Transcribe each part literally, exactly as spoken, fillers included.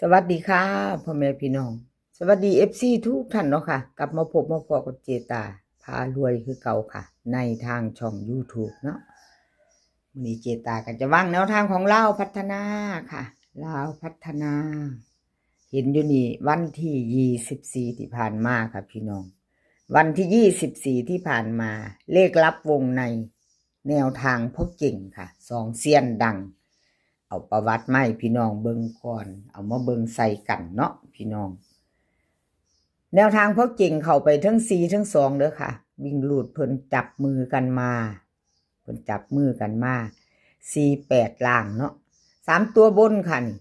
สวัสดีค่ะ พ่อแม่พี่น้อง สวัสดี เอฟซี ทุกท่านเนาะค่ะ กลับมาพบมาพ้อกับเจตาพารวยคือเก่าค่ะ ในทางช่อง YouTube เนาะ มื้อนี้เจตาก็จะวางแนวทางของลาวพัฒนาค่ะ ลาวพัฒนา เห็นอยู่นี่วันที่ยี่สิบสี่ที่ผ่านมาค่ะพี่น้อง วันที่ยี่สิบสี่ที่ผ่านมา เลขลับวงใน แนวทางพ่อเก่งค่ะ สองเซียนดัง เอาประวัติมาให้พี่น้องเบิ่งก่อน เอามาเบิ่งใส่กันเนาะพี่น้อง แนวทางพ่อเก่งเข้าไปทั้งสี่ทั้งสองเด้อค่ะ วิ่งรูดเพิ่นจับมือกันมา เพิ่นจับมือกันมา สี่แปด ล่างเนาะ สามตัวบนค่ะนี่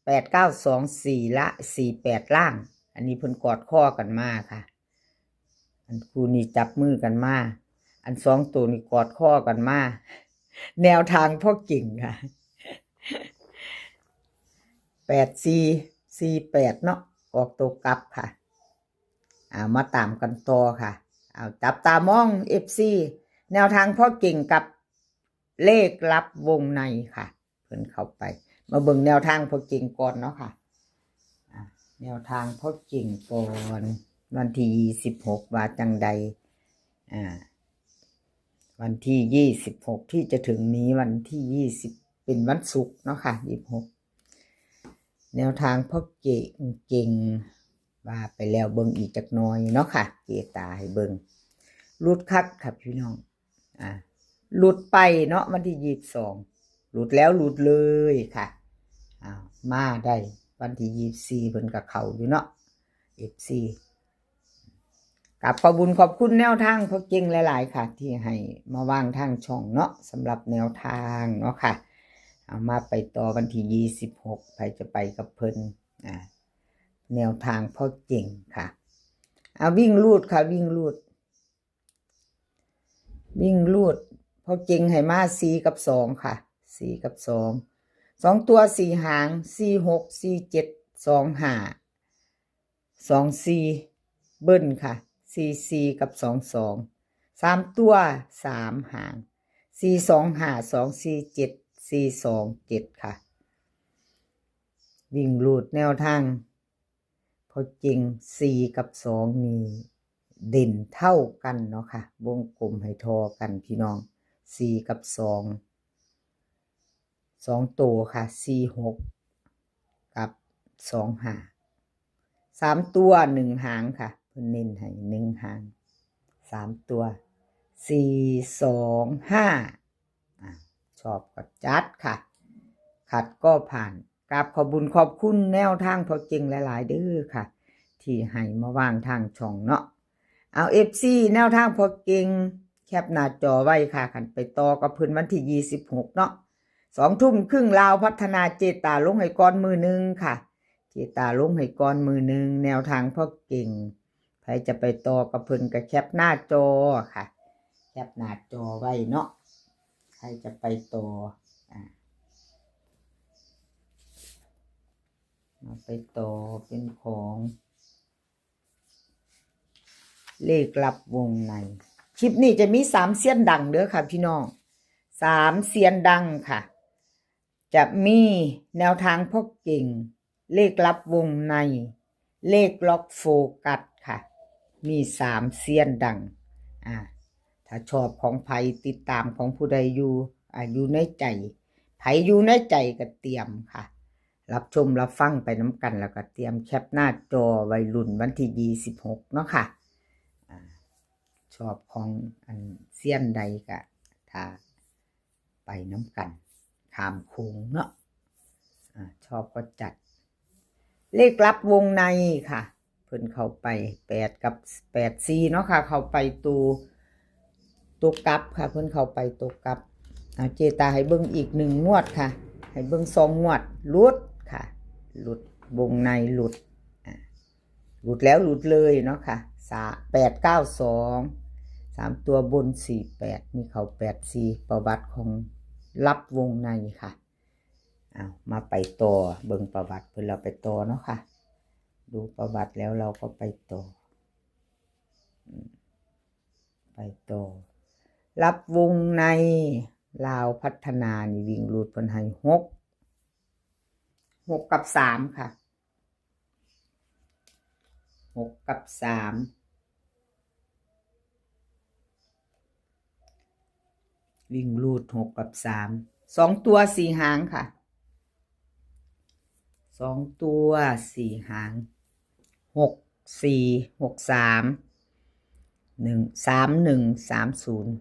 แปดเก้าสองสี่ และ สี่แปด ล่าง อันนี้เพิ่นกอดคอกันมาค่ะ อันคู่นี้จับมือกันมา อันสองตัวนี้กอดคอกันมา แนวทางพ่อเก่งค่ะ แปดสี่ สี่แปด เนาะ ออกตัวกลับค่ะ เอามาตามกันต่อค่ะ เอาจับตามอง เอฟซี แนวทางพ่อเก่งกับเลขลับวงในค่ะ เพิ่นเข้าไป มาเบิ่งแนวทางพ่อเก่งก่อนเนาะค่ะ อ่ะ แนวทางพ่อเก่งก่อน วันที่ยี่สิบหกว่าจังใด อ่า วันที่ยี่สิบหกที่จะถึงนี้ วันที่ยี่สิบ เป็นวันศุกร์เนาะค่ะ ยี่สิบหก แนวทางพ่อเก่งเก่ง ว่าไปแล้วเบิ่งอีกจักหน่อยเนาะค่ะ เจตาให้เบิ่ง หลุดคักค่ะพี่น้อง อ่า หลุดไปเนาะ วันที่ยี่สิบสอง หลุดแล้วหลุดเลยค่ะ อ้าว มาได้วันที่ยี่สิบสี่ เพิ่นก็เข้าอยู่เนาะ เอฟซี กราบขอบบุญขอบคุณแนวทางพ่อเก่งหลายๆค่ะ ที่ให้มาวางทางช่องเนาะ สำหรับแนวทางเนาะค่ะ เอามาไปต่อวันที่ยี่สิบหก ใครจะไปกับเพิ่น อ่า แนวทางพ่อเก่งค่ะ เอาวิ่งรูดค่ะ วิ่งรูด วิ่งรูด พ่อเก่งให้มาสี่กับสองค่ะ สี่กับสอง สองตัวสี่หาง สี่หก สี่เจ็ด สองห้า สองสี่ เบิ้ลค่ะ สี่สี่ กับ สองสอง สามตัวสามหาง สี่สองห้า สองสี่เจ็ด สี่สองเจ็ด ค่ะ วิ่งรูดแนวทางพ่อเก่ง สี่กับสอง นี่เด่นเท่ากันเนาะค่ะ วงกลมให้ทอกันพี่น้อง สี่กับสอง สองตัวค่ะ สี่หก กับ สองห้า สามตัวหนึ่งหางค่ะ เพิ่นเน้นให้หนึ่งหาง สามตัว สี่สองห้า อ่ะ ชอบก็จัดค่ะ ขัดก็ผ่าน กราบขอบบุญขอบคุณแนวทางพ่อเก่งหลายๆเด้อค่ะ ที่ให้มาวางทางช่องเนาะ เอา เอฟซี แนวทางพ่อเก่ง แคปหน้าจอไว้ค่ะ คันไปต่อกับเพิ่นวันที่ยี่สิบหกเนาะ สองทุ่มครึ่ง ลาวพัฒนา เจตาลงให้ก่อนมื้อหนึ่งค่ะ เจตาลงให้ก่อนมื้อหนึ่ง แนวทางพ่อเก่ง ใครจะไปต่อกับเพิ่นก็แคปหน้าจอค่ะ แคปหน้าจอไว้เนาะ ใครจะไปต่อ อ่า มาไปต่อเป็นของ เลขลับวงใน คลิปนี้จะมีสามเซียนดังเด้อค่ะพี่น้อง สามเซียนดังค่ะ จะมีแนวทางพ่อเก่ง เลขลับวงใน เลขล็อกโฟกัสค่ะ มีสามเซียนดัง อ่า ถ้าชอบของไผ ติดตามของผู้ใดอยู่ อ่า อยู่ในใจ ไผอยู่ในใจก็เตรียมค่ะ รับชมรับฟังไปนำกัน แล้วก็เตรียมแคปหน้าจอไว้ลุ้นวันที่ยี่สิบหกเนาะค่ะ อ่า ชอบของอันเซียนใดก็ถ้าไปนำกัน ข้ามโขงเนาะ อ่า ชอบก็จัด เลขลับวงในค่ะ เพิ่นเข้าไป แปด กับ แปดสี่ เนาะค่ะ เข้าไปตัว ตัวกลับค่ะ เพิ่นเข้าไปตัวกลับ เอาเจตาให้เบิ่งอีกหนึ่งงวดค่ะ ให้เบิ่งสองงวด หลุดค่ะ หลุด วงในหลุด อ่า หลุดแล้วหลุดเลยเนาะค่ะ สา แปดเก้าสอง สามตัวบน สี่แปด นี่เข้า แปดสี่ ประวัติของลับวงในค่ะ เอามาไปต่อ เบิ่งประวัติเพิ่น เราไปต่อเนาะค่ะ ดูประวัติแล้วเราก็ไปต่อ อืม ไปต่อ ลับวงใน ลาวพัฒนานี่วิ่งรูดเพิ่นให้หก หกกับสามค่ะ หกกับสาม วิ่งรูดหกกับสาม สองตัวสี่หางค่ะ สองตัวสี่หาง หกสี่ หกสาม หนึ่ง สามหนึ่ง สามศูนย์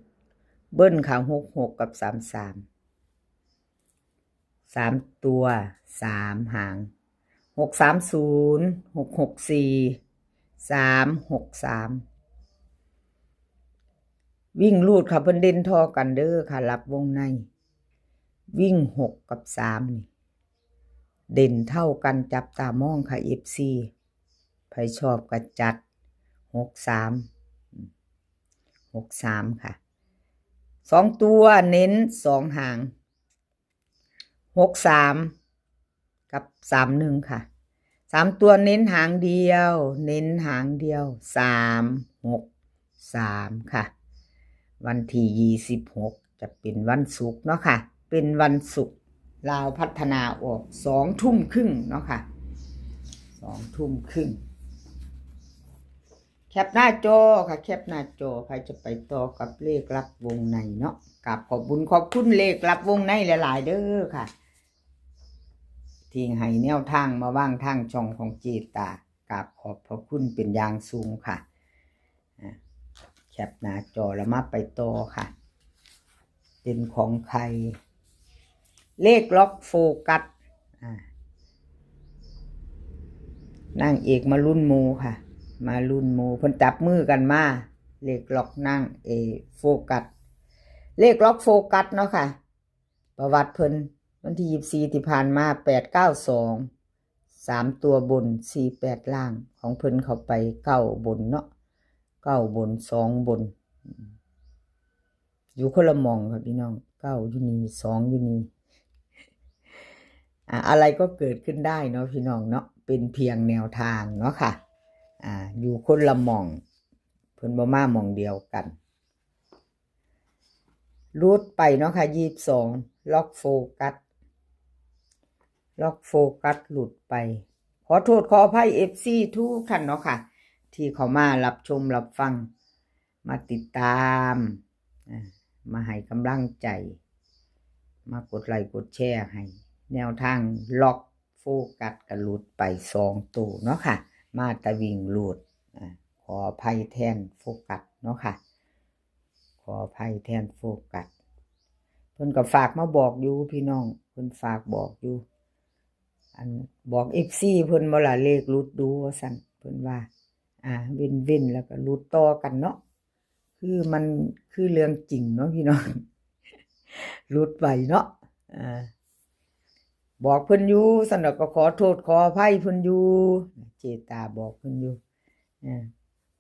เบิ้ลค่ะ หกหก กับ สามสาม สามตัวสามหาง หกสามศูนย์ หกหกสี่ สามหกสาม วิ่งรูดค่ะ เพิ่นเด่นท่อกันเด้อค่ะ รับวงใน วิ่งหกกับสามนี่ เด่นเท่ากัน จับตามองค่ะ เอฟซี ไผชอบก็จัด หกสาม หกสามค่ะ สองตัวเน้นสองหาง หกสาม กับ สามหนึ่ง ค่ะ สามตัวเน้นหางเดียว เน้นหางเดียว สามหกสาม ค่ะ วันที่ยี่สิบหก จะเป็นวันศุกร์เนาะค่ะ เป็นวันศุกร์ ลาวพัฒนาออกสองทุ่มครึ่งเนาะค่ะ สองทุ่มครึ่ง แคปหน้าจอค่ะ แคปหน้าจอ ไผจะไปต่อกับเลขลับวงในเนาะ กราบขอบบุญขอบคุณเลขลับวงในหลายๆเด้อค่ะ ที่ให้แนวทางมาวางทางช่องของเจตา กราบขอบพระคุณเป็นอย่างสูงค่ะ อ่ะ แคปหน้าจอแล้วมาไปต่อค่ะ เป็นของใคร เลขล็อกโฟกัส อ่ะ นางเอกมารุ่นหมู่ค่ะ มารุ่นหมู่ เพิ่นจับมือกันมา เลขล็อกนางเอกโฟกัส เลขล็อกโฟกัสเนาะค่ะ ประวัติเพิ่น วันที่ยี่สิบสี่ที่ผ่านมา แปดเก้าสอง สามตัวบน สี่แปดล่าง ของเพิ่นเข้าไปเก้าบนเนาะ เก้าบน สองบน อยู่คนละหม่องค่ะพี่น้อง เก้าอยู่นี่ สองอยู่นี่ อ่ะ อะไรก็เกิดขึ้นได้เนาะพี่น้องเนาะ เป็นเพียงแนวทางเนาะค่ะ อ่า อยู่คนละหม่อง เพิ่นบ่มาหม่องเดียวกัน หลุดไปเนาะค่ะ ยี่สิบสอง ล็อกโฟกัส ล็อกโฟกัสหลุดไป ขอโทษขออภัย เอฟซี ทุกท่านเนาะค่ะ ที่เข้ามารับชมรับฟัง มาติดตาม อ่า มาให้กำลังใจ มากดไลค์กดแชร์ให้ แนวทางล็อกโฟกัสก็หลุดไปสองตัวเนาะค่ะ มาแต่วิ่งรูด อ่า ขออภัยแทนโฟกัสเนาะค่ะ ขออภัยแทนโฟกัส เพิ่นก็ฝากมาบอกอยู่พี่น้อง เพิ่นฝากบอกอยู่ อันบอก เอฟซี เพิ่นบ่ล่ะ เลขหลุดดูว่าซั่น เพิ่นว่า อ่า เว้นๆแล้วก็หลุดต่อกันเนาะ คือมันคือเรื่องจริงเนาะพี่น้อง หลุดไปเนาะ อ่า บอกเพิ่นอยู่ ซั่นดอกก็ขอโทษขออภัยเพิ่นอยู่ เจตาบอกเพิ่นอยู่ อ่า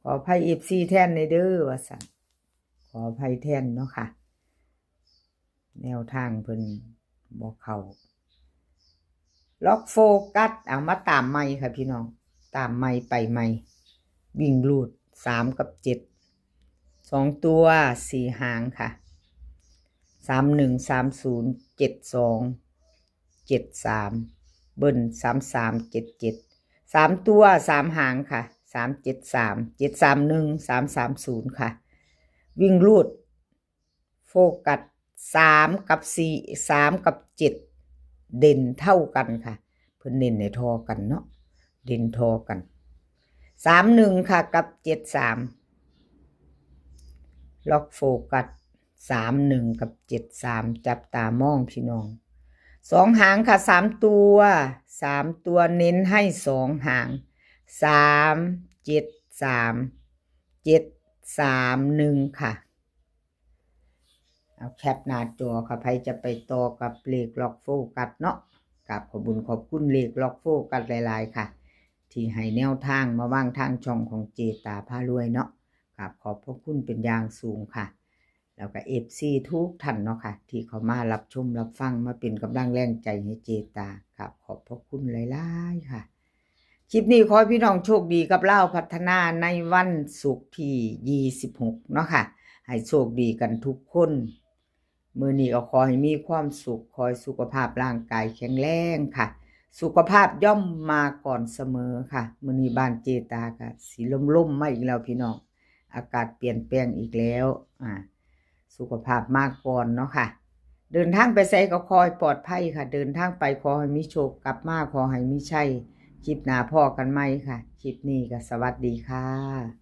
ขออภัย เอฟซี แทนแหน่เด้อว่าซั่น ขออภัยแทนเนาะค่ะ แนวทางเพิ่นบ่เข้า ล็อกโฟกัส เอามาตามใหม่ค่ะพี่น้อง ตามใหม่ไปใหม่ วิ่งรูด สามกับเจ็ด สองตัวสี่หางค่ะ สามหนึ่ง สามศูนย์ เจ็ดสอง เจ็ดสาม เบิ้ล สามสาม เจ็ดเจ็ด สามตัวสามหางค่ะ สามเจ็ดสาม เจ็ดสามหนึ่ง สามสามศูนย์ค่ะ วิ่งรูด โฟกัส สามกับสี่ สามกับเจ็ด เด่นเท่ากันค่ะ เพิ่นเน้นให้ท่อกันเนาะ เด่นท่อกัน สามหนึ่งค่ะ กับ เจ็ดสาม ล็อกโฟกัส สามหนึ่ง กับ เจ็ดสาม จับตามองพี่น้อง สองหางค่ะ สามตัว สามตัวเน้นให้สองหาง สามเจ็ดสาม เจ็ดสามหนึ่งค่ะ เอาแคปหน้าจอค่ะ ไผจะไปต่อกับเลขล็อกโฟกัสเนาะ กราบขอบบุญขอบคุณเลขล็อกโฟกัสหลายๆค่ะ ที่ให้แนวทางมาวางทางช่องของเจตาพารวยเนาะ กราบขอบพระคุณเป็นอย่างสูงค่ะ แล้วก็ เอฟซี ทุกท่านเนาะค่ะ ที่เข้ามารับชมรับฟัง มาเป็นกำลังแรงใจให้เจตา กราบขอบพระคุณหลายๆค่ะ คลิปนี้ขอให้พี่น้องโชคดีกับลาวพัฒนาในวันศุกร์ที่ยี่สิบหกเนาะค่ะ ให้โชคดีกันทุกคน มื้อนี้ก็ขอให้มีความสุข ขอให้สุขภาพร่างกายแข็งแรงค่ะ สุขภาพย่อมมาก่อนเสมอค่ะ มื้อนี้บ้านเจตาก็สิล่มๆมาอีกแล้วพี่น้อง อากาศเปลี่ยนแปลงอีกแล้ว อ่า สุขภาพมาก่อนเนาะค่ะ เดินทางไปไสก็ขอให้ปลอดภัยค่ะ เดินทางไปขอให้มีโชค กลับมาขอให้มีชัย คลิปหน้าพ้อกันใหม่ค่ะ คลิปนี้ก็สวัสดีค่ะ